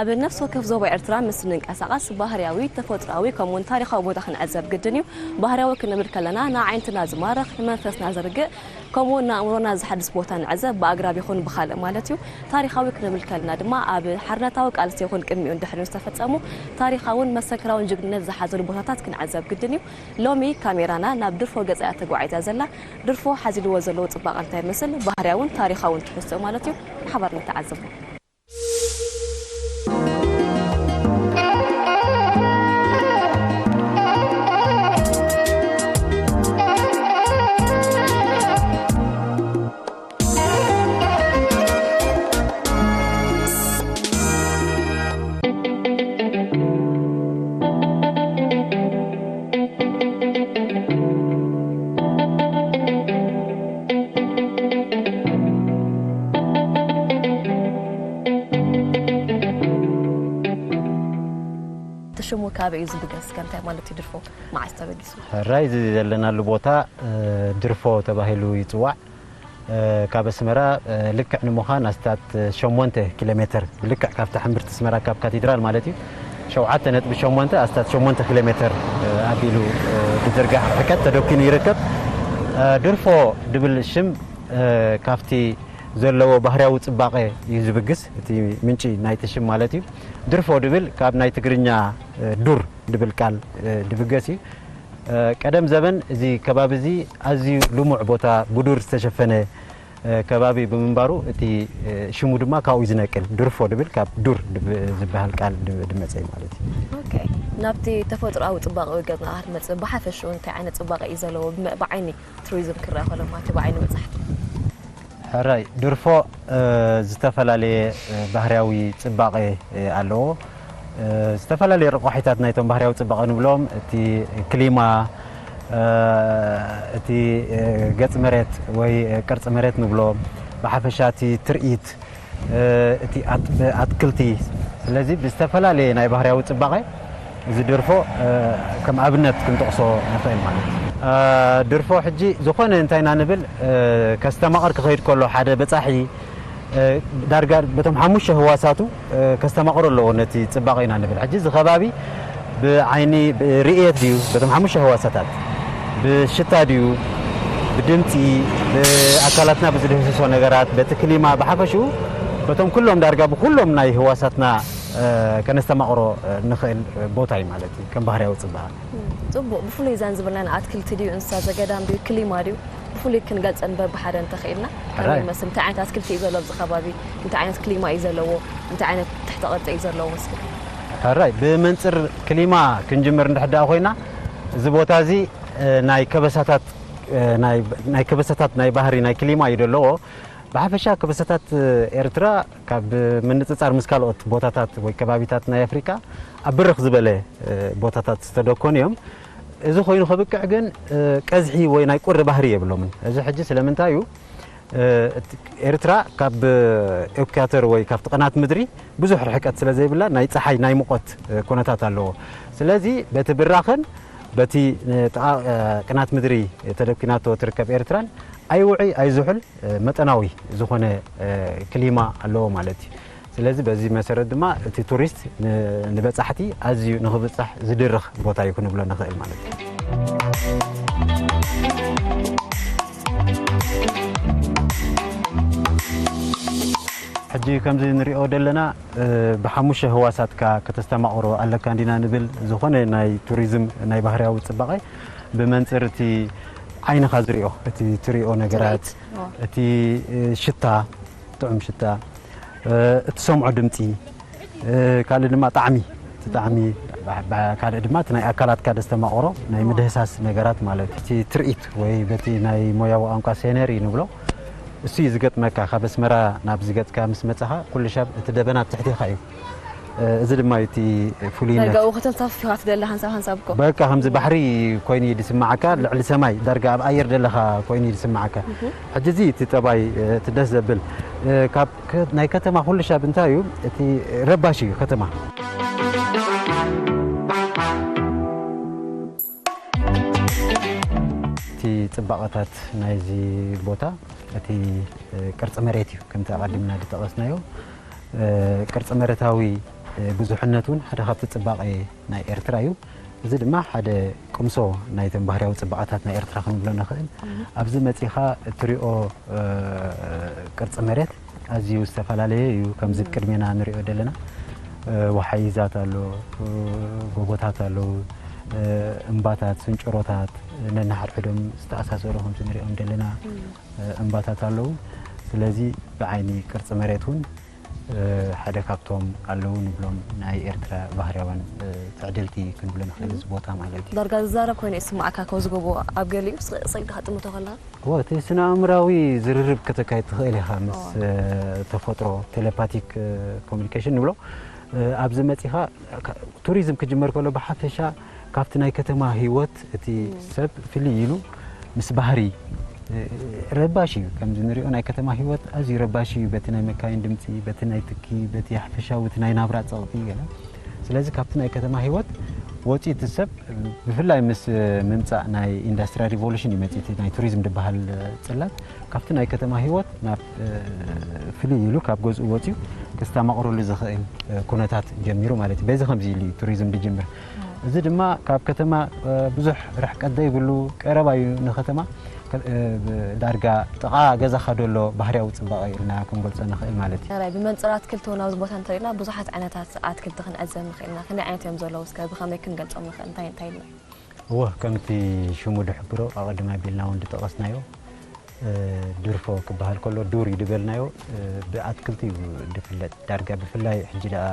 ኣብ ነፍሲ ወከፍ ዞባ ኤርትራ ምስ እንንቀሳቐስ ባህርያዊ፣ ተፈጥሮኣዊ ከምኡውን ታሪኻዊ ቦታ ክንዕዘብ ግድን እዩ። ባህርያዊ ክንብል ከለና ንኣዒንትና ዝማርኽ፣ ንመንፈስና ዘርግእ ከምኡውን ንኣእምሮና ዘሓድስ ቦታ ንዕዘብ፣ ብኣግራብ ይኹን ብኻልእ ማለት እዩ። ታሪኻዊ ክንብል ከለና ድማ ኣብ ሓርነታዊ ቃልሲ ይኹን ቅድሚኡን ድሕሪኡን ዝተፈጸሙ ታሪኻውን መሰከራውን ጅግንነት ዝሓዘሉ ቦታታት ክንዕዘብ ግድን እዩ። ሎሚ ካሜራና ናብ ድርፎ ገጻ እያ ተጓዒዛ ዘላ። ድርፎ ሓዚልዎ ዘለዎ ጽባቐ እንታይ ይመስል? ባህርያውን ታሪኻውን ትሕዝቶ ማለት እዩ። ብሓባር ንተዓዘቦ። እቲ ሽሙ ካበይ እዩ ዝብገስ? ከ እንታይ ማለት እዩ ድርፎ? መዓስ ተበጊሱ? ሕራይ እዚ ዘለናሉ ቦታ፣ እ፣ ድርፎ ተባሂሉ ይጽዋዕ። እ፣ ካብ ኣስመራ፣ እ፣ ልክዕ ንምዃን ኣስታት ሸሞንተ ኪሎ ሜተር፣ ልክዕ ካብቲ ሕምብርቲ ኣስመራ ካብ ካቴድራል ማለት እዩ፣ ሸውዓተ ነጥቢ ሸሞንተ ኣስታት ሸሞንተ ኪሎ ሜተር፣ እ፣ ኣቢሉ፣ እ፣ ብዝርጋሕ ርሕቀት ተደኪኑ ይርከብ። እ፣ ድርፎ ድብል ሽም፣ እ፣ ካብቲ ዘለዎ ባህርያዊ ጽባቐ እዩ ዝብግስ፣ እቲ ምንጪ ናይቲ ሽም ማለት እዩ። ድርፎ ድብል ካብ ናይ ትግርኛ፣ እ፣ ዱር ድብል ቃል፣ እ፣ ድብገስ እዩ። እ፣ ቀደም ዘበን እዚ ከባቢ እዚ ኣዝዩ ልሙዕ ቦታ፣ ብዱር ዝተሸፈነ፣ እ፣ ከባቢ ብምንባሩ፣ እቲ፣ እ፣ ሽሙ ድማ ካብኡ እዩ ዝነቅል። ድርፎ ድብል ካብ ዱር ድብ-፣ ዝበሃል ቃል ድ-፣ ድመጸ እዩ ማለት እዩ። ኦኬ። ናብቲ ተፈጥሮኣዊ ጽባቐ ገጽና ክንመጽእ፣ ብሓፈሽኡ እንታይ ዓይነት ጽባቐ እዩ ዘለዎ? ብመ-፣ ብዓይኒ ቱሪዝም ክረአ ከሎ ማለት እዩ፣ ብዓይኒ በጻሕቲ። ሕራይ፣ ድርፎ፣ እ፣ ዝተፈላለየ፣ እ፣ ባህርያዊ ጽባቐ፣ እ፣ ኣለዎ። እ፣ ዝተፈላለየ ረቋሒታት ናይቶም ባህርያዊ ጽባቐ ንብሎም፣ እቲ ክሊማ፣ እ፣ እቲ፣ እ፣ ገጽ መሬት ወይ፣ እ፣ ቅርጺ መሬት ንብሎ፣ ብሓፈሻ እቲ ትርኢት፣ እ፣ እቲ ኣት-፣ ኣትክልቲ። ስለዚ ብዝተፈላለየ ናይ ባህርያዊ ጽባቐ እዚ ድርፎ፣ እ፣ ከም ኣብነት ክንጠቕሶ ንኽእል ማለት እዩ። እ፣ ድርፎ ሕጂ ዝኾነ እንታይ ኢና ንብል፣ እ፣ ከስተማቕር ክኸይድ ከሎ ሓደ በጻሒ፣ እ፣ ዳርጋ በቶም ሓሙሽተ ህዋሳቱ፣ እ፣ ከስተማቕሮ ኣለዎ ነቲ ጽባቐ ኢና ንብል። ሕጂ እዚ ከባቢ ብዓይኒ፣ ብርእየት ድዩ፣ በቶም ሓሙሽተ ህዋሳታት፣ ብሽታ ድዩ፣ ብድምጺ፣ ብኣካላትና ብዝድህስሶ ነገራት፣ በቲ ክሊማ ብሓፈሽኡ፣ በቶም ኩሎም ዳርጋ ብኩሎም ናይ ህዋሳትና፣ እ፣ ከነስተማቕሮ፣ እ፣ ንኽእል ቦታ እዩ ማለት እዩ፣ ከም ባህርያዊ ጽባቐ። እም፣ ጽቡቕ። ብፍሉይ እዘን ዝበልናን ኣትክልቲ ድዩ፣ እንስሳ ዘገዳም ድዩ፣ ክሊማ ድዩ፣ ብፍሉይ ክንገልጸን በብሓደ እንተኽኢልና፣ ከመይ ሕራይ። ይመስል? እንታይ ዓይነት ኣትክልቲ እዩ ዘሎ ኣብዚ ከባቢ? እንታይ ዓይነት ክሊማ እዩ ዘለዎ? እንታይ ዓይነት ትሕተ ቅርጺ እዩ ዘለዎ? እስኪ። ሕራይ፣ ብመንጽር ክሊማ ክንጅምር እንድሕር ደኣ ኮይና፣ እዚ ቦታ እዚ፣ እ፣ ናይ ከበሳታት፣ እ፣ ናይ፣ ናይ ከበሳታት ናይ ባህሪ ናይ ክሊማ እዩ ዘለዎ። ብሓፈሻ ከበሳታት ኤርትራ ካብ ምንጽጻር ምስ ካልኦት ቦታታት ወይ ከባቢታት ናይ ኣፍሪቃ ኣብ ብርኽ ዝበለ፣ እ፣ ቦታታት ዝተደኮኑ እዮም። እዚ ኮይኑ ከብቅዕ ግን፣ እ፣ ቀዝሒ ወይ ናይ ቁሪ ባህሪ የብሎምን። እዚ ሕጂ ስለምንታይ እዩ? እ፣ እቲ ኤርትራ ካብ ኤኩያተር ወይ ካብቲ ቅናት ምድሪ ብዙሕ ርሕቀት ስለ ዘይብላ ናይ ጸሓይ ናይ ሙቐት፣ እ፣ ኩነታት ኣለዎ። ስለዚ በቲ ብራኸን በቲ ንጥቓ፣ እ፣ ቅናት ምድሪ ተደኪናቶ ትርከብ ኤርትራን ኣይውዒ ኣይዝሑል፣ እ፣ መጠናዊ ዝኾነ፣ እ፣ ክሊማ ኣለዎ ማለት እዩ። ስለዚ በዚ መሰረት ድማ እቲ ቱሪስት ን-፣ ንበጻሕቲ ኣዝዩ ንኽብጻሕ ዝድርኽ ቦታ እዩ ክንብሎ ንኽእል ማለት እዩ። ሕጂ ከምዚ ንሪኦ ዘለና፣ እ፣ ብሓሙሽተ ህዋሳትካ ከተስተማቕሮ ኣለካ እንዲና ንብል። ዝኾነ ናይ ቱሪዝም ናይ ባህርያዊ ጽባቐ ብመንጽር እቲ ዓይንኻ ዝሪኦ፣ እቲ ትሪኦ ነገራት፣ ትርኢት። ኦ። እቲ፣ እ፣ ሽታ፣ ጥዑም ሽታ፣ እ፣ እትሰምዖ ድምጺ፣ እ፣ ካልእ ድማ ጣዕሚ፣ እቲ ጣዕሚ፣ ባ-፣ ባ-፣ ካልእ ድማ እቲ ናይ ኣካላትካ ደስተማቕሮ ናይ ምድህሳስ ነገራት ማለት እዩ። እቲ ትርኢት ወይ በቲ ናይ ሞያዊ ቋንቋ ሴነሪ ንብሎ፣ እሱ እዩ ዝገጥመካ። ካብ ኣስመራ ናብዚ ገጽካ ምስ መጻኻ፣ ኩሉ ሻብ እቲ ደበና ኣብ ትሕቴኻ እዩ። እ፣ እዚ ድማ እዩ እቲ ፍሉይነት። ዳርጋ ኡ ከተንሳፍፍ ኢኻ ትደሊ ሓንሳብ ሓንሳብ እኮ። በቃ ከምዚ ባሕሪ ኮይኑ እዩ ዝስምዓካ፣ ልዕሊ ሰማይ ዳርጋ ኣብ ኣየር ዘለኻ ኮይኑ እዩ ዝስምዓካ። እህ። ሕጂ እዚ እቲ ጠባይ፣ እ፣ እቲ ደስ ዘብል፣ እ፣ ካብ ከ-፣ ናይ ከተማ ኩሉ ሻብ እንታይ እዩ? እቲ ረባሽ እዩ ከተማ። እቲ ጽባቐታት ናይዚ ቦታ እቲ፣ እ፣ ቅርጺ መሬት እዩ። ከምቲ ኣቐዲምና ዝጠቐስናዮ፣ እ፣ ቅርጺ መሬታዊ ብዙሕነት እውን ሓደ ካብቲ ጽባቐ ናይ ኤርትራ እዩ። እዚ ድማ ሓደ ቅምሶ ናይቶም ባህርያዊ ጽባቐታት ናይ ኤርትራ ክንብሎ ንኽእል። ኣብዚ መጺኻ እትሪኦ ቅርጺ መሬት ኣዝዩ ዝተፈላለየ እዩ። ከምዚ ቅድሜና ንሪኦ ዘለና ወሓይዛት ኣሎ፣ ጎቦታት ኣለዉ፣ እምባታት፣ ስንጭሮታት፣ ነንሓድሕዶም ዝተኣሳሰሩ ከምዚ ንሪኦም ዘለና እምባታት ኣለዉ። ስለዚ ብዓይኒ ቅርጺ መሬት እውን ሓደ ካብቶም ኣለዉ ንብሎም ናይ ኤርትራ ባህርያውያን ትዕድልቲ ክንብሎ ንኽእል እዚ ቦታ ማለት እዩ። ዳርጋ ዝዛረብ ኮይኑ ይስማዓካ ካብ ዝጎቦ ኣብ ገሊኡ ስቕ ኢልካ ክጥምቶ ከለኻ? እወ፣ እቲ ስነ ኣእምራዊ ዝርርብ ከተካይድ ትኽእል ኢኻ ምስ ተፈጥሮ፣ ቴሌፓቲክ ኮሚኒኬሽን ንብሎ። ኣብዚ መጺኻ ቱሪዝም ክጅመር ከሎ ብሓፈሻ ካብቲ ናይ ከተማ ህይወት እቲ ሰብ ፍልይ ኢሉ ምስ ባህሪ ረባሽ እዩ። ከምዚ ንሪኦ ናይ ከተማ ህይወት ኣዝዩ ረባሽ እዩ። በቲ ናይ መካይን ድምፂ፣ በቲ ናይ ትኪ፣ በቲ ሓፈሻዊ እቲ ናይ ናብራ ፀቕጢ ገለ። ስለዚ ካብቲ ናይ ከተማ ህይወት ወፂኡ እቲ ሰብ ብፍላይ ምስ ምምፃእ ናይ ኢንዱስትሪያል ሪቮሉሽን እዩ መፂኡ። እቲ ናይ ቱሪዝም ዝበሃል ፅላት ካብቲ ናይ ከተማ ህይወት ናብ ፍልይ ኢሉ ካብ ገዝኡ ወፂኡ ክስተማቕረሉ ዝኽእል ኩነታት ጀሚሩ ማለት እዩ። በዚ ከምዚ ኢሉ እዩ ቱሪዝም ዝጅምር። እዚ ድማ ካብ ከተማ ብዙሕ ርሕቀት ዘይብሉ ቀረባ እዩ ንከተማ። ዳርጋ ጥቓ ገዛኻ ዘሎ ባህርያዊ ፅባቐ ኢልና ክንገልፆ ንኽእል ማለት እዩ። ራይ ብመንፅር ኣትክልቲ እውን ኣብዚ ቦታ እንተሪእና ብዙሓት ዓይነታት ኣትክልቲ ክንዕዘብ ንኽእል ኢና። ክንደይ ዓይነት እዮም ዘለዉ? እስከ ብኸመይ ክንገልፆም ንኽእል? እንታይ እንታይ ኢልና? እወ፣ ከምቲ ሽሙ ዝሕብሮ ኣቐድም ኣቢልና እውን ዝጠቐስናዮ ድርፎ ክበሃል ከሎ ዱር እዩ ዝበልናዮ ብኣትክልቲ እዩ ዝፍለጥ። ዳርጋ ብፍላይ ሕጂ ደኣ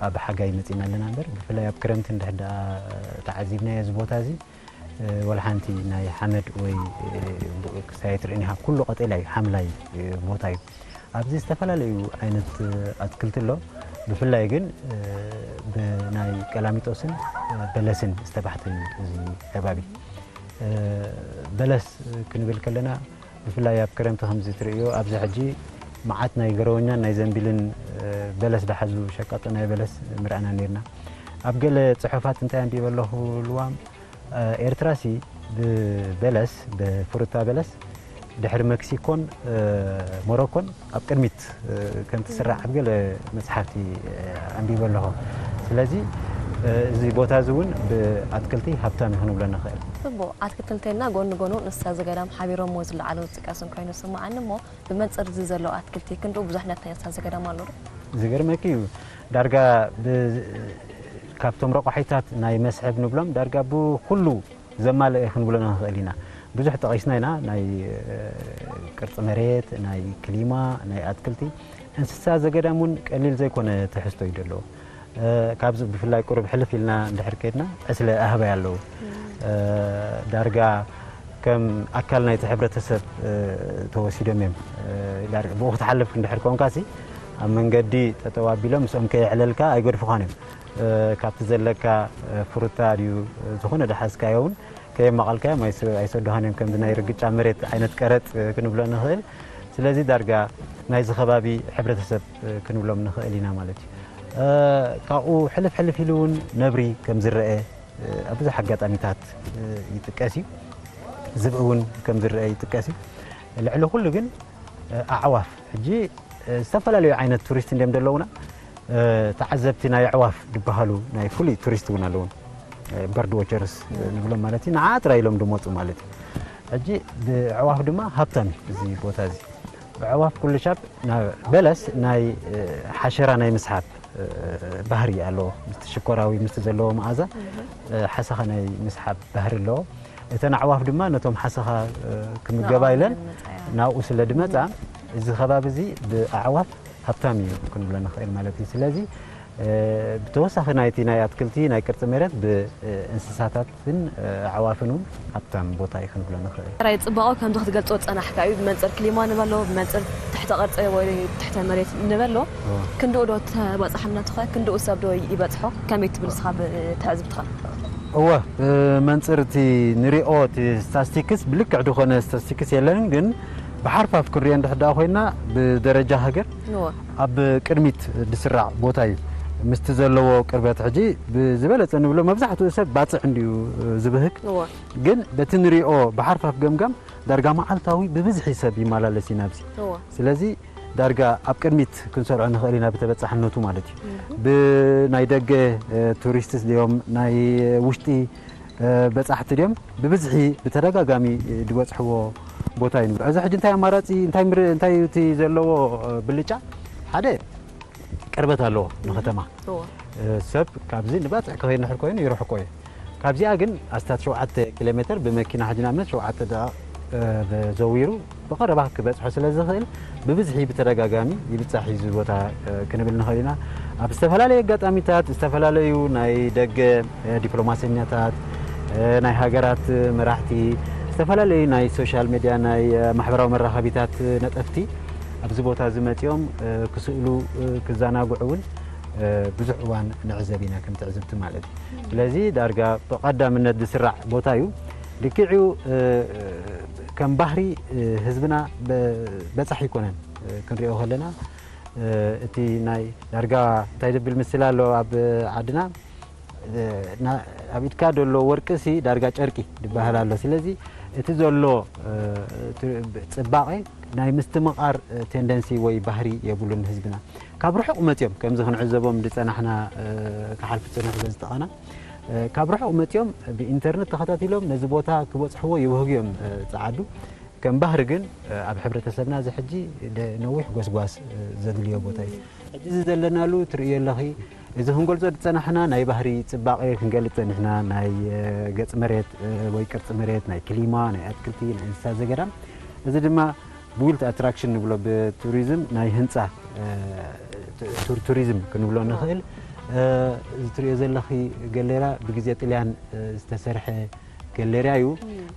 ኣብ ሓጋይ መጺና ኣለና እምበር ብፍላይ ኣብ ክረምቲ እንድሕር ደኣ ተዓዚብናዮ እዚ ቦታ እዚ ወላ ሓንቲ ናይ ሓመድ ወይ ክሳየት ርእኒኻ ኩሉ ቀጠልያ እዩ፣ ሓምላይ ቦታ እዩ። ኣብዚ ዝተፈላለዩ ዓይነት ኣትክልቲ ኣሎ። ብፍላይ ግን ብናይ ቀላሚጦስን በለስን ዝተባሕተ እዩ እዚ ከባቢ። በለስ ክንብል ከለና ብፍላይ ኣብ ክረምቲ ከምዚ ትርእዮ ኣብዚ ሕጂ መዓት ናይ ገረወኛን ናይ ዘንቢልን በለስ ዝሓዙ ሸቃጦ ናይ በለስ ምርኣና ነርና። ኣብ ገለ ጽሑፋት እንታይ ኣንቢበ ኣለኹ ልዋም ኤርትራሲ ብበለስ ብፍሩታ በለስ ድሕሪ መክሲኮን ሞሮኮን ኣብ ቅድሚት ከም ትስራዕ ኣብ ገለ መጽሓፍቲ ኣንቢበ ኣለኹ። ስለዚ እዚ ቦታ እዚ እውን ብኣትክልቲ ሃብታም እዩ ክንብሎ ንኽእል። ጽቡቕ፣ ኣትክልቲ እንተልና ጎኒ ጎኑ እንስሳ ዘገዳም ሓቢሮምዎ ዝለዓሉ ዝጥቀስ እንኮይኑ ዝስምዓኒ እሞ ብመንጽር እዚ ዘለዉ ኣትክልቲ ክንድኡ ብዙሕነት ናይ እንስሳ ዘገዳም ኣሎ ዶ? ዝገርመኪ እዩ ዳርጋ ካብቶም ረቋሒታት ናይ መስሕብ ንብሎም ዳርጋ ብኩሉ ዘማልአ ክንብሎ ንኽእል ኢና። ብዙሕ ጠቒስና ኢና፣ ናይ ቅርጺ መሬት፣ ናይ ክሊማ፣ ናይ ኣትክልቲ። እንስሳ ዘገዳም እውን ቀሊል ዘይኮነ ትሕዝቶ እዩ ዘለዎ። ካብዚ ብፍላይ ቁሩብ ሕልፍ ኢልና እንድሕር ከድና ዕስለ ኣህባይ ኣለዉ። ዳርጋ ከም ኣካል ናይቲ ሕብረተሰብ ተወሲዶም እዮም። ብኡ ክትሓልፍ እንድሕር ኮንካሲ ኣብ መንገዲ ጠጠው ኣቢሎም ምስኦም ከየዕለልካ ኣይገድፉኻን እዮም። ካብቲ ዘለካ ፍሩታ ድዩ ዝኾነ ድሓዝካዮ እውን ከየማቐልካዮም ኣይሰዱኻን እዮም። ከምዚ ናይ ርግጫ መሬት ዓይነት ቀረፅ ክንብሎ ንኽእል። ስለዚ ዳርጋ ናይዚ ከባቢ ሕብረተሰብ ክንብሎም ንኽእል ኢና ማለት እዩ። ካብኡ ሕልፍ ሕልፍ ኢሉ እውን ነብሪ ከም ዝረአ ኣብ ብዙሕ ኣጋጣሚታት ይጥቀስ እዩ። ዝብኢ እውን ከም ዝረአ ይጥቀስ እዩ። ልዕሊ ኩሉ ግን ኣዕዋፍ ሕጂ ዝተፈላለዩ ዓይነት ቱሪስት እንዲም ዘለውና ተዓዘብቲ ናይ ኣዕዋፍ ዝበሃሉ ናይ ፍሉይ ቱሪስት እውን ኣለውን። በርድ ዎቸርስ ንብሎም ማለት እዩ። ንዓ ጥራይ ኢሎም ዝመፁ ማለት እዩ። ሕጂ ብኣዕዋፍ ድማ ሃብታም እዩ እዚ ቦታ እዚ። ብኣዕዋፍ ኩሉ ሻብ በለስ ናይ ሓሸራ ናይ ምስሓብ ባህሪ ኣለዎ። ምስቲ ሽኮራዊ ምስቲ ዘለዎ መኣዛ ሓሰኻ ናይ ምስሓብ ባህሪ ኣለዎ። እተን ኣዕዋፍ ድማ ነቶም ሓሰኻ ክምገባ ኢለን ናብኡ ስለ ዝመፃ እዚ ከባቢ እዚ ብኣዕዋፍ ሃብታም እዩ ክንብሎ ንኽእል ማለት እዩ። ስለዚ ብተወሳኺ ናይቲ ናይ ኣትክልቲ ናይ ቅርፂ መሬት ብእንስሳታትን ኣዕዋፍን እውን ሃብታም ቦታ እዩ ክንብሎ ንኽእል። ራይ ፅባቐ ከምዚ ክትገልፆ ዝፀናሕካ እዩ። ብመንፅር ክሊማ ንበሎ፣ ብመንፅር ትሕተ ቅርፂ ወይ ትሕተ መሬት ንበሎ ክንድኡ ዶ ተባፃሕና ትኸ ክንድኡ ሰብ ዶ ይበፅሖ ከመይ ትብል ንስኻ ብትዕዝብትኻ? እወ ብመንፅር እቲ ንሪኦ እቲ ስታስቲክስ ብልክዕ ዝኾነ ስታስቲክስ የለንን፣ ግን ብሓርፋፍ ክንሪኦ እንድሕር ደኣ ኮይና ብደረጃ ሃገር ኣብ ቅድሚት ዝስራዕ ቦታ እዩ። ምስቲ ዘለዎ ቅርበት ሕጂ ብዝበለፀ ንብሎ መብዛሕትኡ ሰብ ባፅዕ እንድዩ ዝብህግ፣ ግን በቲ ንሪኦ ብሓርፋፍ ገምጋም ዳርጋ መዓልታዊ ብብዝሒ ሰብ ይመላለስ እዩ ናብዚ። ስለዚ ዳርጋ ኣብ ቅድሚት ክንሰርዖ ንኽእል ኢና ብተበጻሕነቱ ማለት እዩ። ብናይ ደገ ቱሪስትስ ድዮም ናይ ውሽጢ በጻሕቲ ድዮም ብብዝሒ ብተደጋጋሚ ዝበጽሕዎ ቦታ እዩ። እዚ ሕጂ እንታይ ኣማራጺ እንታይ እንታይ እቲ ዘለዎ ብልጫ ሓደ ቅርበት ኣለዎ ንከተማ። ሰብ ካብዚ ንባጽዕ ክኸይድ ንድሕር ኮይኑ ይርሕቆ እዩ። ካብዚኣ ግን ኣስታት ሸውዓተ ኪሎ ሜትር ብመኪና ሕጂ ንኣብነት ሸውዓተ ደቂቕ ዘዊሩ ብቐረባ ክበጽሖ ስለ ዝኽእል ብብዝሒ ብተደጋጋሚ ይብጻሕ እዩ እዚ ቦታ ክንብል ንኽእል ኢና። ኣብ ዝተፈላለዩ ኣጋጣሚታት ዝተፈላለዩ ናይ ደገ ዲፕሎማሰኛታት፣ ናይ ሃገራት መራሕቲ፣ ዝተፈላለዩ ናይ ሶሻል ሜድያ ናይ ማሕበራዊ መራኸቢታት ነጠፍቲ ኣብዚ ቦታ እዚ መጺኦም ክስእሉ ክዘናግዑ እውን ብዙሕ እዋን ንዕዘብ ኢና ከም ትዕዝብቲ ማለት እዩ። ስለዚ ዳርጋ ብቐዳምነት ዝስራዕ ቦታ እዩ። ልክዕ እዩ። ከም ባህሪ ህዝብና በጻሕ ይኮነን ክንሪኦ ከለና እቲ ናይ ዳርጋ እንታይ ዝብል ምስል ኣሎ ኣብ ዓድና ኣብ ኢድካ ዘሎ ወርቂ ሲ ዳርጋ ጨርቂ ዝበሃል ኣሎ። ስለዚ እቲ ዘሎ ጽባቐ ናይ ምስትምቓር ቴንደንሲ ወይ ባህሪ የብሉን ህዝብና። ካብ ርሑቕ መጽዮም ከምዚ ክንዕዘቦም ዝጸናሕና ክሓልፉ ዝጸንሑ በዚ ጠቐና ካብ ርሑቕ መጽዮም ብኢንተርነት ተኸታቲሎም ነዚ ቦታ ክበጽሕዎ ይብህጉ እዮም ጸዓዱ። ከም ባህሪ ግን ኣብ ሕብረተሰብና እዚ ሕጂ ነዊሕ ጎስጓስ ዘድልዮ ቦታ እዩ። ሕጂ እዚ ዘለናሉ ትርእዮ ኣለኺ። እዚ ክንገልጾ ዝጸናሕና ናይ ባህሪ ጽባቐ ክንገልጽ ጸኒሕና ናይ ገጽ መሬት ወይ ቅርጺ መሬት ናይ ክሊማ ናይ ኣትክልቲ ናይ እንስሳ ዘገዳም እዚ ድማ ዊልት ኣትራክሽን ንብሎ ብቱሪዝም ናይ ህንፃ ቱሪዝም ክንብሎ ንኽእል። እዚ ትሪኦ ዘለኺ ገሌራ ብግዜ ጥልያን ዝተሰርሐ ገሌርያ እዩ።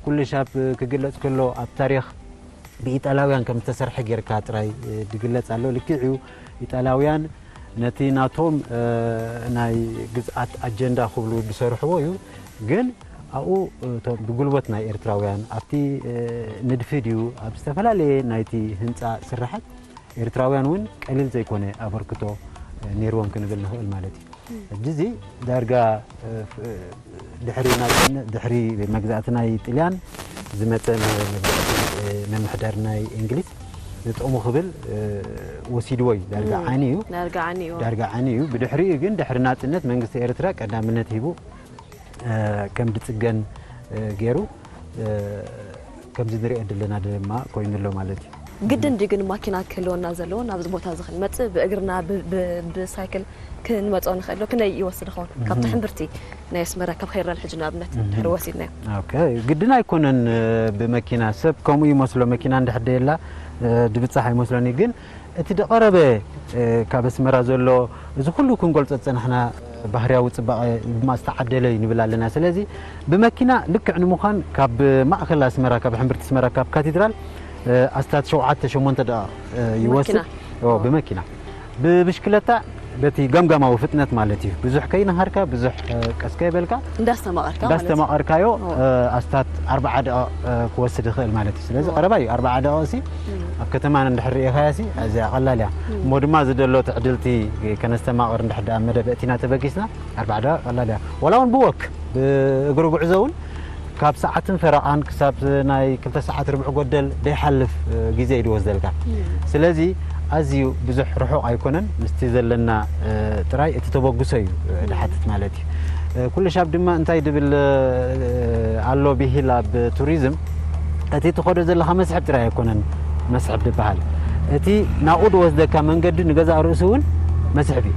ኩሉ ሻብ ክግለፅ ከሎ ኣብ ታሪኽ ብኢጣላውያን ከም ዝተሰርሐ ጌርካ ጥራይ ዝግለፅ ኣሎ። ልክዕ እዩ። ኢጣላውያን ነቲ ናቶም ናይ ግዝኣት ኣጀንዳ ክብሉ ዝሰርሕዎ እዩ። ግን ኣብኡ እቶም ብጉልበት ናይ ኤርትራውያን ኣብቲ ንድፊ ድዩ ኣብ ዝተፈላለየ ናይቲ ህንፃ ስራሓት ኤርትራውያን እውን ቀሊል ዘይኮነ ኣበርክቶ ነይርዎም ክንብል ንኽእል ማለት እዩ። ሕጂ እዚ ዳርጋ ድሕሪ ናፅነ ድሕሪ መግዛእቲ ናይ ጥልያን ዝመፀ መግዛእቲ ምምሕዳር ናይ እንግሊዝ ንጥቕሙ ክብል ወሲድዎ እዩ። ዳርጋ ዓኒ እዩ። ዳርጋ ዓኒ እዩ። ዳርጋ ዓኒ እዩ። ብድሕሪኡ ግን ድሕሪ ናፅነት መንግስቲ ኤርትራ ቀዳምነት ሂቡ ከም ድፅገን ገይሩ ከምዚ ንሪኦ ዘለና ድማ ኮይኑ ኣሎ ማለት እዩ። ግድን ድዩ ግን ማኪና ክህልወና ዘለዎ ናብዚ ቦታ እዚ ክንመጽእ? ብእግርና ብ- ብ- ብሳይክል ክንመጾ ንኽእል ዶ? ክንደይ ይወስድ ይኸውን? ካብቲ ሕምብርቲ ናይ ኣስመራ ካብ ኸይራል ሕጂ ንኣብነት ድሕሪ ወሲድናዮ። ኦኬ፣ ግድን ኣይኮነን። ብመኪና ሰብ ከምኡ ይመስሎ፣ መኪና እንድሕር ደየላ ድብጻሕ ኣይመስሎን እዩ። ግን እቲ ደቐረበ ካብ ኣስመራ ዘሎ እዚ ኩሉ ክንገልጾ ዝጸናሕና ባህርያዊ ጽባቐ ድማ ዝተዓደለ እዩ ንብል ኣለና። ስለዚ ብመኪና ልክዕ ንምዃን ካብ ማእከል ኣስመራ ካብ ሕምብርቲ ኣስመራ ካብ ካቴድራል ኣስታት ሸውዓተ ሸሞንተ ደቂቕ ይወስድ። ብመኪና ብመኪና ብብሽክለታ በቲ ገምጋማዊ ፍጥነት ማለት እዩ። ብዙሕ ከይነሃርካ ብዙሕ ቀስ ከይበልካ እንዳስተማቐርካ ማለት እዩ። እንዳስተማቐርካዮ ኣስታት ኣርባዓ ደቂቕ ክወስድ ይኽእል ማለት እዩ። ስለዚ ቀረባ እዩ ኣርባዓ ደቂቕ ሲ ኣብ ከተማና እንድሕር ርኢኻያ ሲ ኣዝያ ቀላል እያ። እሞ ድማ እዚ ዘሎ ትዕድልቲ ከነስተማቕር እንድሕር ደኣ መደብ እቲና ተበጊስና ኣርባዓ ደቂቕ ቀላል እያ። ዋላ እውን ብወክ ብእግሪ ጉዕዞ እውን ካብ ሰዓትን ፈረቓን ክሳብ ናይ ክልተ ሰዓት ርብዒ ጎደል ዘይሓልፍ ግዜ እዩ ዝወስደልካ። ስለዚ ኣዝዩ ብዙሕ ርሑቕ ኣይኮነን። ምስቲ ዘለና ጥራይ እቲ ተበግሶ እዩ ድሓትት ማለት እዩ። ኩሉ ሻብ ድማ እንታይ ድብል ኣሎ ብሂል ኣብ ቱሪዝም እቲ ትኸዶ ዘለኻ መስሕብ ጥራይ ኣይኮነን መስሕብ ዝበሃል። እቲ ናብኡ ዝወስደካ መንገዲ ንገዛእ ርእሱ እውን መስሕብ እዩ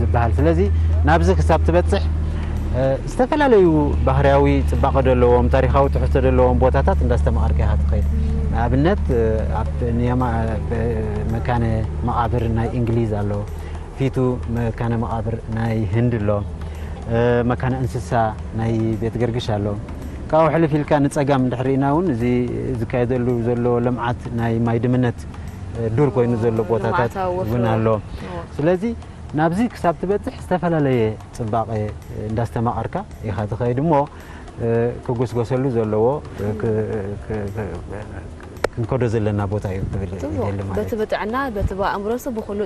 ዝበሃል። ስለዚ ናብዚ ክሳብ ትበጽሕ ዝተፈላለዩ ባህርያዊ ጽባቐ ዘለዎም ታሪኻዊ ትሕዝቶ ዘለዎም ቦታታት እንዳስተማቐርካ ኢኻ ትኸይድ። ንኣብነት ኣብ ንየማ መካነ መቓብር ናይ እንግሊዝ ኣሎ። ፊቱ መካነ መቓብር ናይ ህንዲ ኣሎ። መካነ እንስሳ ናይ ቤት ገርግሽ ኣሎ። ካብኡ ሕልፍ ኢልካ ንጸጋም እንድሕር ርኢና እውን እዚ ዝካየደሉ ዘሎ ልምዓት ናይ ማይ ድምነት ዱር ኮይኑ ዘሎ ቦታታት እውን ኣሎ። ስለዚ ናብዚ ክሳብ ትበጽሕ ዝተፈላለየ ጽባቐ እንዳስተማቐርካ ኢኻ ትኸይድ እሞ ክጉስጎሰሉ ዘለዎ ክንከዶ ዘለና ቦታ እዩ ክብል ይደሊ ማለት በቲ ብጥዕና በቲ ብኣእምሮስ ብኩሉ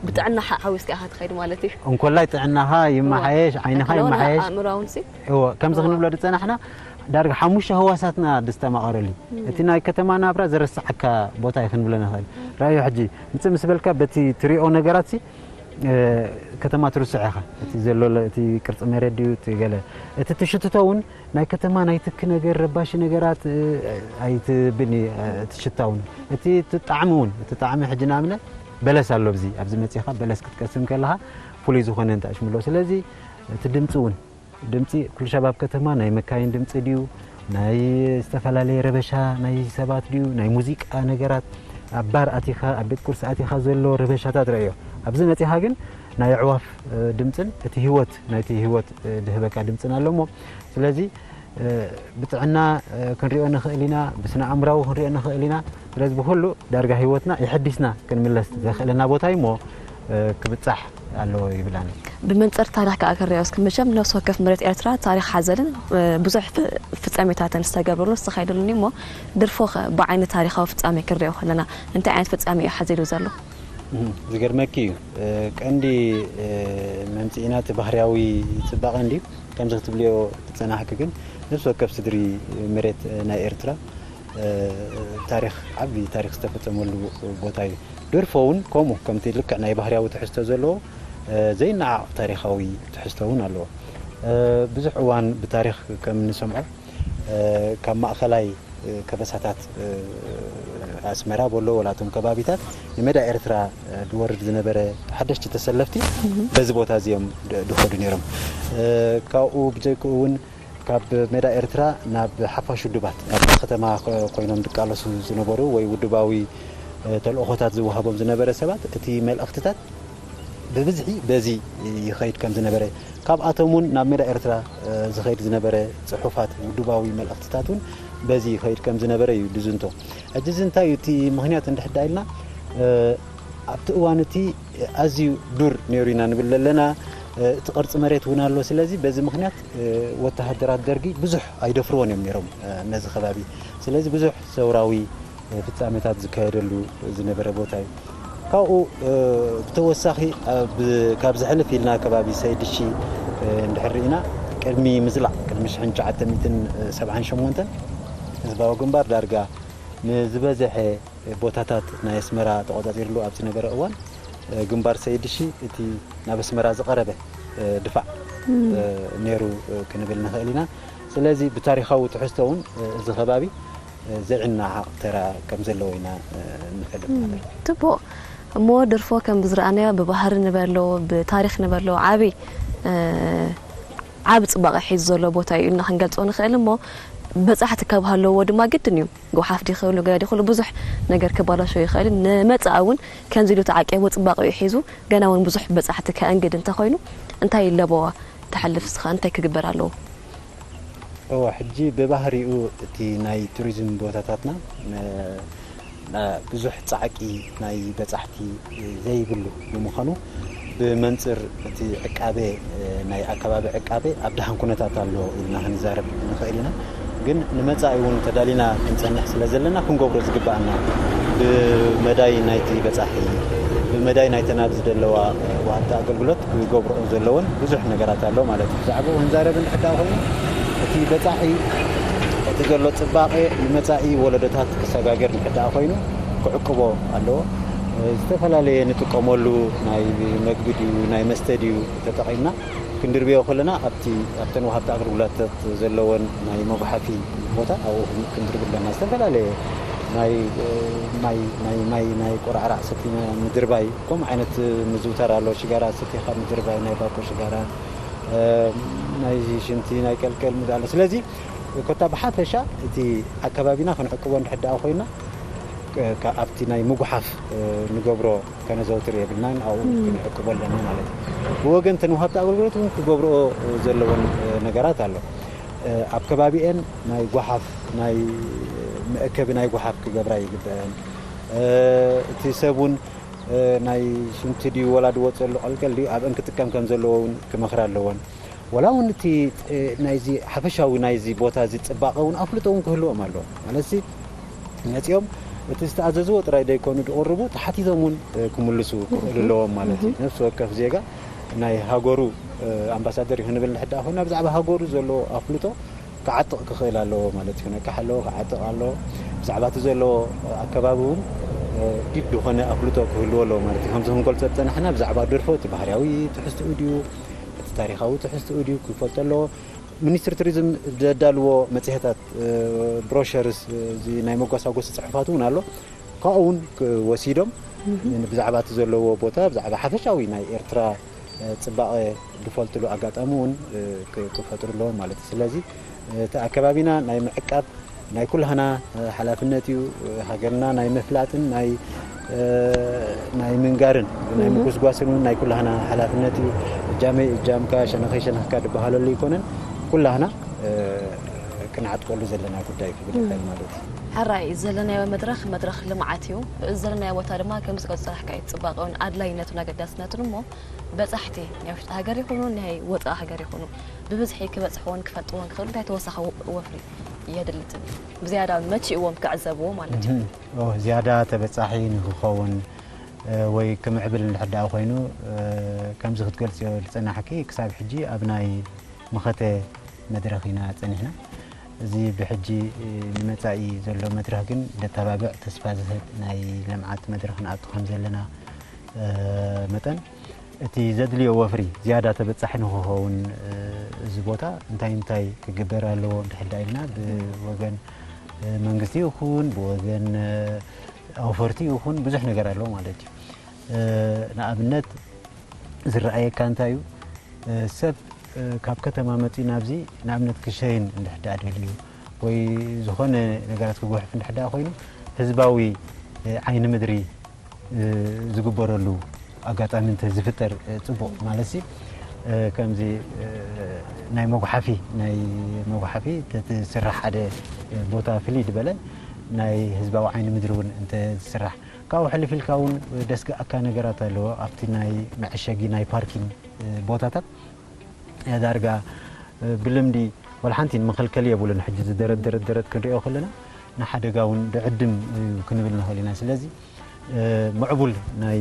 ብጥዕና ሓ- ሓዊስካ ኢኻ ትኸይድ ማለት እዩ። እንኮላይ ጥዕናኻ ይመሓየሽ፣ ዓይንኻ ኣካላውን ይመሓየሽ። ኣእምራውን ሲ እዎ፣ ከምዚ ክንብሎ ዝፀናሕና ዳርጋ ሓሙሽተ ህዋሳትና ዝስተማቐረሉ እዩ። እቲ ናይ ከተማ ናብራ ዘረስዓካ ቦታ እዩ ክንብሎ ንኽእል። ራእዮ ሕጂ ምፅእ ምስ በልካ በቲ ትሪኦ ነገራት ሲ እ፣ ከተማ ትርስዕ ኢኻ። እቲ ዘሎ እቲ ቅርፂ መሬት ድዩ እቲ ገለ እቲ ትሽትቶ እውን ናይ ከተማ ናይ ትኪ ነገር ረባሺ ነገራት እ፣ ኣይትብኒ እ፣ እቲ ሽታ እውን እቲ እቲ ጣዕሚ እውን እቲ ጣዕሚ ሕጂ ንኣብነት በለስ ኣሎ ኣብዚ ኣብዚ መፂኻ በለስ ክትቀስም ከለኻ ፍሉይ ዝኾነ እንታይ ሽምሎ ስለዚ እቲ ድምፂ እውን ድምፂ ኩሉ ሻብ ኣብ ከተማ ናይ መካይን ድምፂ ድዩ ናይ ዝተፈላለየ ረበሻ ናይ ሰባት ድዩ ናይ ሙዚቃ ነገራት ኣብ ባር ኣቲኻ ኣብ ቤት ቁርሲ ኣቲኻ ዘሎ ረበሻታት ረእዮ ኣብዚ መፂኻ ግን ናይ ኣዕዋፍ እ፣ ድምፅን እቲ ህይወት ናይቲ ህይወት እ፣ ድህበካ ድምፅን ኣሎ እሞ ስለዚ እ፣ ብጥዕና እ፣ ክንሪኦ ንኽእል ኢና ብስነ ኣእምራዊ ክንሪኦ ንኽእል ኢና ስለዚ ብኩሉ ዳርጋ ህይወትና የሐዲስና ክንምለስ ዘኽእለና ቦታ እዩ እሞ እ፣ ክብፃሕ ኣለዎ ይብላኒ ብመንፅር ታሪኽ ከዓ ክንሪኦ እስኪ መቸም ነፍሲ ወከፍ መሬት ኤርትራ ታሪኽ ሓዘልን እ፣ ብዙሕ ፍ- ፍጻሜታትን ዝተገብረሉ ዝተኻየደሉን እዩ እሞ ድርፎ ኸ ብዓይኒ ታሪኻዊ ፍጻሜ ክንሪኦ ከለና እንታይ ዓይነት ፍጻሜ እዩ ሓዚሉ ዘሎ? እም፣ ዝገርመኪ እዩ እ፣ ቀንዲ እ፣ መምፅኢና እቲ ባህርያዊ ፅባቐ እንዲ ከምዚ ክትብልዮ ዝፀናሕኪ ግን ነፍሲ ወከፍ ስድሪ መሬት እ፣ ናይ ኤርትራ እ፣ ታሪኽ ዓቢ ታሪኽ ዝተፈፀመሉ ቦታ እዩ። ድርፎ እውን ከምኡ ከምቲ ልክዕ ናይ ባህርያዊ ትሕዝቶ ዘለዎ እ፣ ዘይነዓቕ ታሪኻዊ ትሕዝቶ እውን ኣለዎ። እ፣ ብዙሕ እዋን ብታሪኽ ከም ንሰምዖ እ፣ ካብ ማእኸላይ እ፣ ከበሳታት እ፣ ኣስመራ በሎ ወላቶም ከባቢታት ንሜዳ ኤርትራ እ፣ ዝወርድ ዝነበረ ሓደሽቲ ተሰለፍቲ በዚ ቦታ እዚኦም ድ- ድኸዱ ነይሮም። እ፣ ካብኡ ብጀይክኡ እውን ካብ ሜዳ ኤርትራ ናብ ሓፋሽ ውድባት ኣብ ከተማ ኮይኖም ዝቃለሱ ዝነበሩ ወይ ውድባዊ ተልእኾታት ዝወሃቦም ዝነበረ ሰባት እቲ መልእኽትታት ብብዝሒ በዚ ይኸይድ ከም ዝነበረ ካብኣቶም እውን ናብ ሜዳ ኤርትራ ዝኸይድ ዝነበረ ፅሑፋት ውድባዊ መልእኽትታት እውን በዚ ይኸይድ ከም ዝነበረ እዩ ዝዝንቶ። ሕጂ እዚ እንታይ እዩ እቲ ምኽንያት እንድሕዳ ኢልና ኣብቲ እዋን እቲ ኣዝዩ ዱር ነይሩ ኢና ንብል ዘለና። እቲ ቅርፂ መሬት እውን ኣሎ። ስለዚ በዚ ምኽንያት ወተሃደራት ደርጊ ብዙሕ ኣይደፍርዎን እዮም ነይሮም ነዚ ከባቢ። ስለዚ ብዙሕ ሰውራዊ ፍፃሜታት ዝካየደሉ ዝነበረ ቦታ እዩ። ካብኡ ብተወሳኺ ካብ ዘሕልፍ ኢልና ከባቢ ሰይድሺ እንድሕር ርኢና ቅድሚ ምዝላቕ ቅድሚ ሽሕን ትሽዓተ ሚእትን ሰብዓን ሸሞንተን ህዝባዊ ግንባር ዳርጋ ንዝበዝሐ ቦታታት ናይ ኣስመራ ተቆፃፂርሉ ኣብ ዝነበረ እዋን ግንባር ሰይድሺ እቲ ናብ ኣስመራ ዝቐረበ ድፋዕ ነይሩ ክንብል ንኽእል ኢና። ስለዚ ብታሪኻዊ ትሕዝቶ እውን እዚ ከባቢ ዘይናዓቕ ተራ ከም ዘለዎ ኢና ንፈልጥ ማለት እዩ። ፅቡቕ። እሞ ድርፎ ከም ዝረኣናዮ ብባህሪ ንበሎ ብታሪኽ ንበሎ ዓብዪ ዓቢ ጽባቐ ሒዙ ዘሎ ቦታ እዩ ኢልና ክንገልጾ ንኽእል። እሞ በጻሕቲ ካብ ሃለዎ ድማ ግድን እዩ። ጎሓፍ ዲኽሉ ገለ ዲኽሉ ብዙሕ ነገር ክባላሾ ይኽእል። ንመጻኢ እውን ከምዚ ኢሉ ተዓቂቡ ጽባቐኡ ሒዙ ገና እውን ብዙሕ በጻሕቲ ከእንግድ እንተኾይኑ እንታይ ኣለዎ ተሓልፍ ስኻ እንታይ ክግበር ኣለዎ? እወ ሕጂ ብባህሪኡ እቲ ናይ ቱሪዝም ቦታታትና ብዙሕ ፃዕቂ ናይ በፃሕቲ ዘይብሉ ብምዃኑ ብመንፅር እቲ ዕቃበ ናይ ኣከባቢ ዕቃበ ኣብ ደሓን ኩነታት ኣሎ ኢልና ክንዛረብ ንኽእል ኢና። ግን ንመፃኢ እውን ተዳሊና ክንፀንሕ ስለ ዘለና ክንገብሮ ዝግባኣና ብመዳይ ናይቲ በፃሒ ብመዳይ ናይተን ኣብዚ ዘለዋ ወሃብቲ ኣገልግሎት ክገብርኦ ዘለወን ብዙሕ ነገራት ኣሎ ማለት እዩ። ብዛዕባኡ ክንዛረብ እንድሕር ደኣ ኮይኑ እቲ በፃሒ እቲ ዘሎ ፅባቐ ንመፃኢ ወለዶታት ክሰጋገር እንድሕር ደኣ ኮይኑ ክዕቅቦ ኣለዎ። ዝተፈላለየ ንጥቀመሉ ናይ መግቢ ድዩ ናይ መስተ ድዩ ተጠቒምና ክንድርብዮ ከለና ኣብቲ ኣብተን ወሃብቲ ኣገልግሎታት ዘለወን ናይ መጉሓፊ ቦታ ኣብኡ ክንድርብ ኣለና። ዝተፈላለየ ናይ ማይ ናይ ማይ ናይ ቆራዕራዕ ሰቲ ምድርባይ ከምኡ ዓይነት ምዝውታር ኣሎ። ሽጋራ ሰቲኻ ምድርባይ ናይ ባኮ ሽጋራ ናይ ሽንቲ ናይ ቀልቀል ምድ ኣሎ። ስለዚ ኮታ ብሓፈሻ እቲ ኣከባቢና ክንዕቅቦ እንድሕር ደኣ ኮይና ኣብቲ ናይ ምጉሓፍ ንገብሮ ከነዘውትር የብልናን ኣብኡ ክንዕቅቦ ኣለና ማለት እዩ። ብወገን ተን ወሃብቲ ኣገልግሎት እውን ክገብርኦ ዘለወን ነገራት ኣሎ። ኣብ ከባቢኤን ናይ ጓሓፍ ናይ መእከቢ ናይ ጓሓፍ ክገብራ ይግበአን። እቲ ሰብ እውን ናይ ሽንቲ ድዩ ወላ ድወፀሉ ቀልቀል ድዩ ኣብአን ክጥቀም ከም ዘለዎ እውን ክመኽራ ኣለወን። ወላ እውን እቲ ናይዚ ሓፈሻዊ ናይዚ ቦታ እዚ ፅባቐ እውን ኣፍልጦ እውን ክህልዎም ኣለዎ። ማለትሲ መፂኦም እቲ ዝተኣዘዝዎ ጥራይ ዘይኮኑ ዝቕርቡ ተሓቲቶም እውን ክምልሱ ክኽእሉ ኣለዎም ማለት እዩ። ነፍሲ ወከፍ ዜጋ ናይ ሃገሩ ኣምባሳደር እዩ ክንብል ንሕዳ ኮይና ብዛዕባ ሃገሩ ዘለዎ ኣፍልጦ ክዓጥቕ ክኽእል ኣለዎ ማለት እዩ። ክነቅሕ ኣለዎ፣ ክዓጥቕ ኣለዎ። ብዛዕባ እቲ ዘለዎ ኣከባቢ እውን ዲብ ዝኾነ ኣፍልጦ ክህልዎ ኣለዎ ማለት እዩ። ከምዚ ክንገልጾ ዝጸናሕና ብዛዕባ ደርፎ እቲ ባህርያዊ ትሕዝትኡ ድዩ፣ እቲ ታሪኻዊ ትሕዝትኡ ድዩ ክፈልጦ ኣለዎ። ሚኒስትሪ ቱሪዝም ዘዳልዎ መጽሔታት፣ ብሮሸርስ፣ እዚ ናይ መጓሳጎሲ ጽሑፋት እውን ኣሎ። ካብኡ እውን ወሲዶም ብዛዕባ እቲ ዘለዎ ቦታ ብዛዕባ ሓፈሻዊ ናይ ኤርትራ ጽባቐ ዝፈልጥሉ ኣጋጣሚ እውን ክፈጥሩ ኣለዎም ማለት እዩ። ስለዚ እቲ ኣከባቢና ናይ ምዕቃብ ናይ ኩላህና ሓላፍነት እዩ። ሃገርና ናይ ምፍላጥን ናይ ናይ ምንጋርን ናይ ምጉስጓስን እውን ናይ ኩላህና ሓላፍነት እዩ። እጃመይ እጃምካ፣ ሸነኸይ ሸነኽካ ዝበሃለሉ ኣይኮነን። ኩላህና ክንዓጥቀሉ ዘለና ጉዳይ ክብል ይኽእል ማለት እዩ። ሕራይ ዘለናዮ መድረኽ መድረኽ ልምዓት እዩ። እዚ ዘለናዮ ቦታ ድማ ከም ዝገልጸ ጽባቐውን ኣድላይነቱን ኣገዳስነቱን እሞ በጻሕቲ ናይ ውሽጢ ሃገር ይኹኑ ናይ ወጻኢ ሃገር ይኹኑ ብብዝሒ ክበጽሕዎን ክፈልጥዎን ክኽእሉ እንታይ ተወሳኺ ወፍሪ የድሊ ትብል? ብዝያዳ መቺእዎም ክዕዘብዎ ማለት እዩ። ዝያዳ ተበጻሒ ንክኸውን ወይ ክምዕብል እንድሕር ደኣ ኮይኑ ከምዚ ክትገልጽዮ ዝጸናሕኪ ክሳብ ሕጂ ኣብ ናይ መኸተ መድረኽ ኢና ጸኒሕና። እዚ ብሕጂ ንመጻኢ ዘሎ መድረኽ ግን ደተባብዕ ተስፋ ዝህብ ናይ ልምዓት መድረኽ ንኣቱ ከም ዘለና መጠን እቲ ዘድልዮ ወፍሪ ዝያዳ ተበጻሒ ንክኸውን እዚ ቦታ እንታይ እንታይ ክግበር ኣለዎ እንድሕር ደኣ ኢልና ብወገን መንግስቲ ይኹን ብወገን ኣውፈርቲ ይኹን ብዙሕ ነገር ኣለዎ ማለት እዩ። ንኣብነት ዝረኣየካ እንታይ እዩ? ሰብ ካብ ከተማ መፂኡ ናብዚ ንኣብነት ክሸይን እንድሕር ደኣ ደልዩ ወይ ዝኾነ ነገራት ክጉሕፍ እንድሕር ደኣ ኮይኑ ህዝባዊ ዓይኒ ምድሪ ዝግበረሉ ኣጋጣሚ እንተ ዝፍጠር ጽቡቕ ማለት ሲ ከምዚ ናይ መጉሓፊ ናይ መጉሓፊ ተትስራሕ ሓደ ቦታ ፍልይ ዝበለ ናይ ህዝባዊ ዓይኒ ምድሪ እውን እንተ ዝስራሕ ካብኡ ሕልፍ ኢልካ እውን ደስግኣካ ነገራት ኣለዎ ኣብቲ ናይ መዐሸጊ ናይ ፓርኪን ቦታታት ዳርጋ ብልምዲ ወላ ሓንቲ መኸልከሊ የብሉን ሕጂ ዝደረት ደረት ደረት ክንሪኦ ከለና ንሓደጋ እውን ድዕድም እዩ ክንብል ንኽእል ኢና ስለዚ ምዕቡል ናይ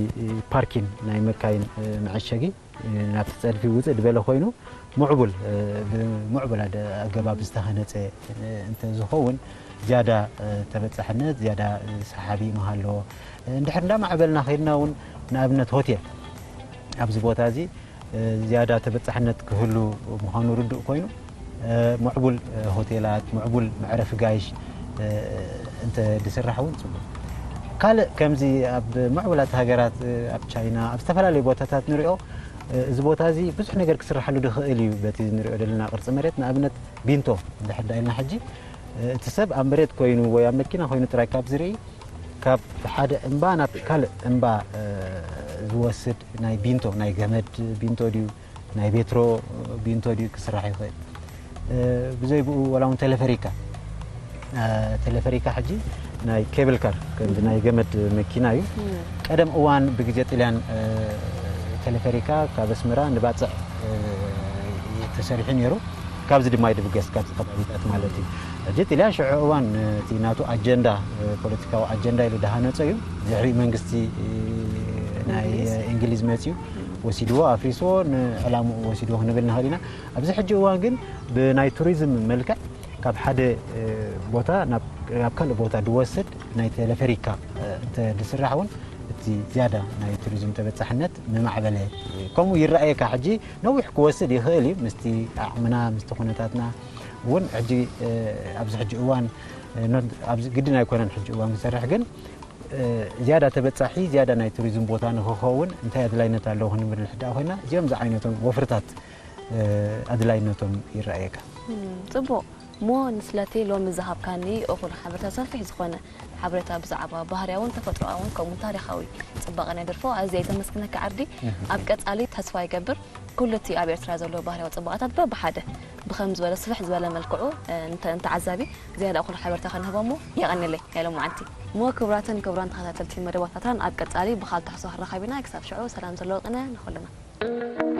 ፓርኪን ናይ መካይን መዐሸጊ ናብቲ ጸድፊ ውፅእ ዝበለ ኮይኑ ምዕቡል ብምዕቡል ኣገባብ ዝተሃነፀ እንተዝኸውን ዝያዳ ተበፃሕነት ዝያዳ ሰሓቢ ምሃለዎ እንድሕር እንዳማዕበልና ከይድና እውን ንኣብነት ሆቴል ኣብዚ ቦታ እዚ ዝያዳ ተበፃሕነት ክህሉ ምዃኑ ርዱእ ኮይኑ ምዕቡል ሆቴላት ምዕቡል መዕረፊ ጋይሽ እንተ ዝስራሕ እውን ፅቡቅ ካልእ ከምዚ ኣብ ምዕቡላት ሃገራት ኣብ ቻይና ኣብ ዝተፈላለዩ ቦታታት ንሪኦ እዚ ቦታ እዚ ብዙሕ ነገር ክስርሓሉ ዝኽእል እዩ በቲ ንሪኦ ዘለና ቅርፂ መሬት ንኣብነት ቢንቶ እንድሕር ዳ ኢልና ሕጂ እቲ ሰብ ኣብ መሬት ኮይኑ ወይ ኣብ መኪና ኮይኑ ጥራይ ካብ ዝርኢ ካብ ሓደ እምባ ናብ ካልእ እምባ ዝወስድ ናይ ቢንቶ ናይ ገመድ ቢንቶ ድዩ ናይ ቤትሮ ቢንቶ ድዩ ክስራሕ ይኽእል ብዘይ ብኡ ወላ እውን ቴሌፈሪካ ቴሌፈሪካ ሕጂ ናይ ኬብል ካር ከምዚ ናይ ገመድ መኪና እዩ ቀደም እዋን ብግዜ ጥልያን ቴሌፈሪካ ካብ ኣስመራ ንባፅዕ ተሰሪሑ ነይሩ ካብዚ ድማ ይድብገስ ካብዚ ከባቢታት ማለት እዩ ሕጂ ጥልያን ሽዑ እዋን እቲ ናቱ ኣጀንዳ ፖለቲካዊ ኣጀንዳ ኢሉ ዝሃነፀ እዩ ድሕሪ መንግስቲ ናይ እንግሊዝ መፅዩ ወሲድዎ ኣፍሪስዎ ንዕላምኡ ወሲድዎ ክንብል ንኽእል ኢና ኣብዚ ሕጂ እዋን ግን ብናይ ቱሪዝም መልክዕ ካብ ሓደ ቦታ ናብ ካልእ ቦታ ዝወስድ ናይ ቴሌፈሪካ እንተ ዝስራሕ እውን እቲ ዝያዳ ናይ ቱሪዝም ተበፃሕነት ምማዕበለ ከምኡ ይረኣየካ ሕጂ ነዊሕ ክወስድ ይኽእል እዩ ምስቲ ዓቕምና ምስቲ ኩነታትና እውን ሕጂ ኣብዚ ሕጂ እዋን ግድን ኣይኮነን ሕጂ እዋን ክሰርሕ ግን ዝያዳ ተበፃሒ ዝያዳ ናይ ቱሪዝም ቦታ ንክኸውን እንታይ ኣድላይነት ኣለዎ ክንብል ንሕዳእ ኮይና እዚኦም ዝዓይነቶም ወፍርታት ኣድላይነቶም ይረኣየካ ፅቡቕ እሞ ንስለቲ ሎሚ ዝሃብካኒ እኹል ሓበሬታ ሰፊሕ ዝኾነ ሓበሬታ ብዛዕባ ባህርያውን ተፈጥሮኣውን ከምኡ ታሪኻዊ ፅባቐ ናይ ደርፎ ኣዝየ ዘመስግነካ ዓርዲ ኣብ ቀፃሊ ተስፋ ይገብር ኩሉ እቲ ኣብ ኤርትራ ዘለዎ ባህርያዊ ፅባቐታት በብሓደ ብኸም ዝበለ ስፍሕ ዝበለ መልክዑ ንተዓዛቢ ዝያዳ እኹል ሓበሬታ ከንህቦ እሞ የቐንለይ ናይ ሎማዓንቲ እሞ ክቡራትን ክቡራን ተኸታተልቲ መደባታትናን ኣብ ቀፃሊ ብኻል ተሕሶ ክንራኸብ ኢና ክሳብ ሽዑ ሰላም ዘለዎ ቅነ ንኹልና